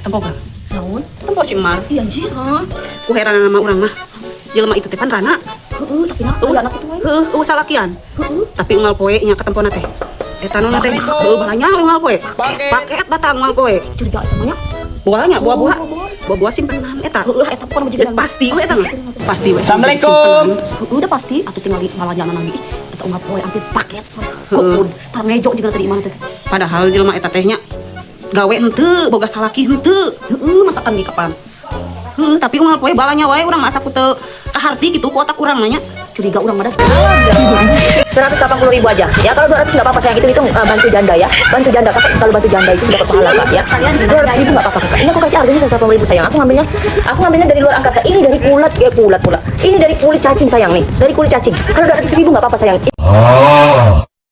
Tempo ga? Naon? Tempo si Mar. Iya anjir, ha. Ku heran mah urang mah. Jelema itu teh pan rana. Heeh, tapi nah, aya anak itu wae. Heuh, euweuh salakian. Heeh. Tapi unggal poe nya ketempona teh. Eta nu teh, heuh, balanya unggal poe. Paket. Paket batang unggal poe. Curiga eta mah nya. Buahnya, buah-buah. Buah-buah. Buah-buah simpenan eta. Heeh lah, eta pokona mah Geus pasti we eta mah. Pasti we. Assalamualaikum. Heeh, udah pasti atuh tinggal di ngalanjana lagi. Ih, eta unggal poe hampir paket. Kokun, tar mejo juga tadi mana teh. Padahal jelema eta teh nya gawe henteu, boga salaki henteu. Heeh, masakan di kapan. Heuh, tapi unggal poe balanya wae, urang mah asa ku teu kaharti gitu ku otak urang nanya. Curiga urang mah dah. 180 ribu aja ya. Kalau 200 nggak apa-apa, sayang. Itu hitung bantu janda ya, bantu janda, Kakak. Kalau bantu janda itu dapat pahala, Kak, ya. 200 ribu nggak apa-apa, Kakak. Ini aku kasih harganya 180 ribu, sayang. Aku ngambilnya dari luar angkasa. Ini dari kulit ya, kulit pula. Ini dari kulit cacing, sayang, nih, dari kulit cacing. Kalau 200 ribu nggak apa-apa, sayang.